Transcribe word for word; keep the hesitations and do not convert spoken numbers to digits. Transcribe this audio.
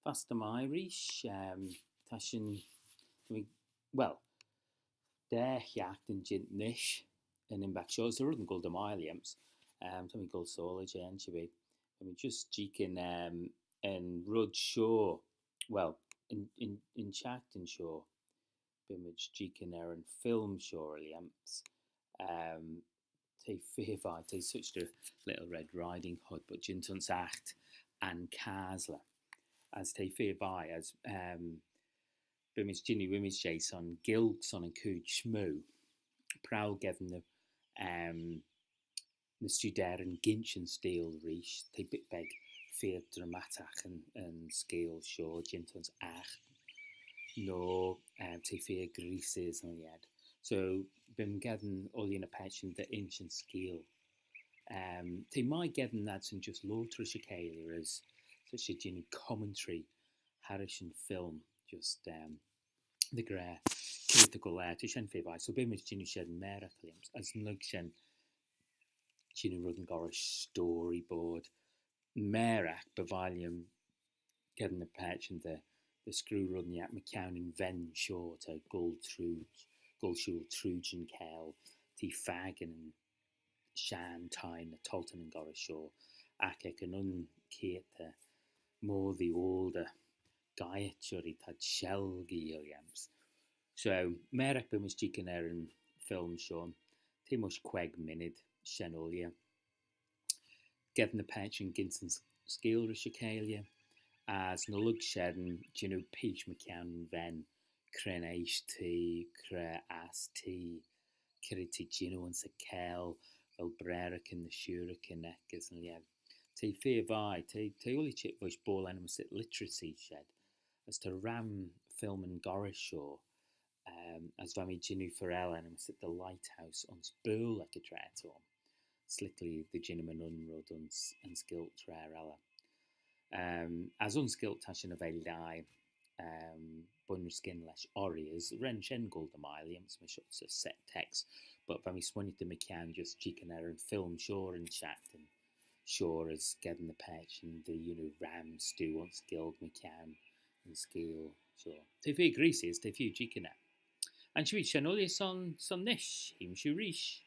Fastyr mie reesht, um, ta shin, well, daa chiaghtin jeant nish yn imbagh shoh, as ta reddyn goll dy mie lhiams. Um, ta mee goll soylley jeh'n çhibee. Ta mee just jeeaghyn, um, yn red shoh, well, yn, yn, yn çhiaghtin shoh, bee mayd jeeaghyn er yn film shoh lhiams. Um, t'eh feer vie, t'eh such the Little Red Riding Hood, but jeant ayns aght Anchasley. As t'eh feer vie, as, um, bee mayd jannoo ymmyd jeh son Gaelg son yn chooid smoo. Prowal geddyn ny, um, ny studeyryn ginsh yn skeeal reesht, t'eh bit beg feer dramatagh yn, yn skeeal shoh, jeant ayns aght, no, um, t'eh feer greases yn lheid. So, bee'm geddyn ooilley ny paitçhyn dy insh yn skeeal. Um, t'eh mie geddyn adsyn just loayrt rish y cheilley as, so she jannoo commentary harrish yn film, just, um, dy ghra, cre ta goll er, ta shen feer vie. So bee mayd jannoo shen mairagh lhiams, as ny lurg shen jannoo reddyn goll rish storyboard. Mairagh by vie lhiam geddyn ny paitçhyn dy, dy screeu reddyn lhiat mychione yn ven shoh ta goll trooid, goll shooyl trooid yn keyll, t'eh fakin yn shenn thie ny tholtan yn goll rish shoh, agh ec yn un cheayrt ta moddee oaldey geiyrt urree, t'ad shelgey lhiams. So, mairagh bee mayd jeeaghyn er yn film shoh, t'eh mysh queig minnid, shen ooilley. Geddyn ny paitçhyn ginsh yn s-, skeeal rish y cheilley, as ny lurg shen jannoo peesh mychione yn ven, cre'n eash t'ee, cre ass t'ee, cre t'ee jannoo ayns y keyll, vel braaraghyn ny shuyraghyn eck as yn lheid. T'eh feer vie, t'eh, t'eh ooilley çheet voish boayl enmyssit Literacy Shed, as ta ram filmyn goll rish shoh, um, as va mee jannoo fer elley enmyssit The Lighthouse ayns Baarle ec y traa t'ayn. S'liklee dy jean-, yn un red ayns, yn skeeal traa elley. Um, as yn skeeal ta shin er ve lhaih, um, bunnys gyn lesh Orreys, ren shen goll dy mie lhiams, mysh shoh set text, but va mee smooinaghtyn mychione just jeeaghyn er yn film shoh yn çhiaghtin shoh as geddyn ny paitçhyn dy, you know, ram stoo ayns Gaelg mychione yn skeeal shoh. T'eh feer greases, t'eh feeu jeeaghyn er. Aghterbee shen ooilley son, son nish, hee'm shiu reesht.